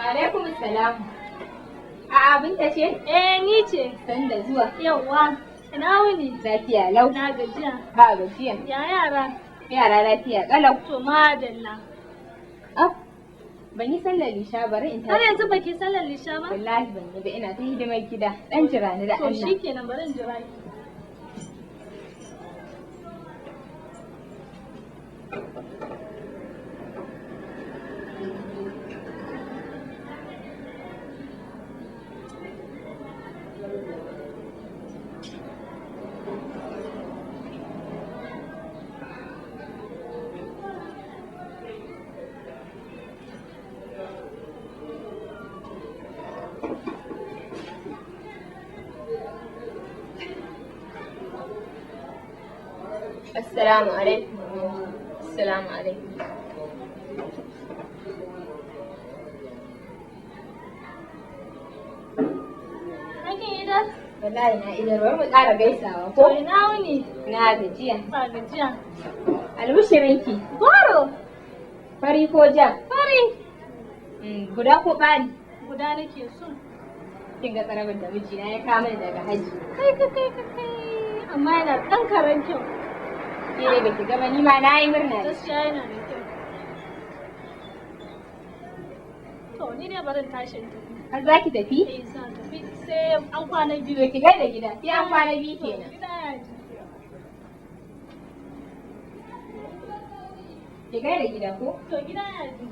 Wa alaikum salam. A'a, Binta ce? Eh, ni ce. San da zuwa. Yawwa. Ina wuni? Lafiya lau. Na gajiya. Ba gajiya. Ya yara? Yara lafiya kalau. To madalla. Af, ban yi sallar lisha, bari in Har tashi. yanzu baki sallar lisha ba? Wallahi ban yi ba, ina ta hidimar gida. Dan jira ni da To Allah. shikenan, bari in jira ki. Assalamu alaikum. Assalamu alaikum. Hakin idan? Wallahi na idar, bari mu ƙara gaisawa To ko? ina wuni? Na gajiya. Ba gajiya. Albishirinki. Goro. Fari ko ja? Fari. Guda ko ɓari? Guda nake so. Kin ga tsarabar da mijina ya kawo mana daga haji. Kai kai kai kai kai. Amma yana ɗan karen kyau. Ke ne baki gaba, ni ma na yi murna da shi. Gaskiya yana da kyau. To ni dai bari in tashi in tafi. Har za ki tafi? Eh, zan tafi. Sai an kwana biyu. To ki gaida gida, sai an kwana biyu kenan. Gida ya ji. Ki gaida gida ko? To gida ya ji.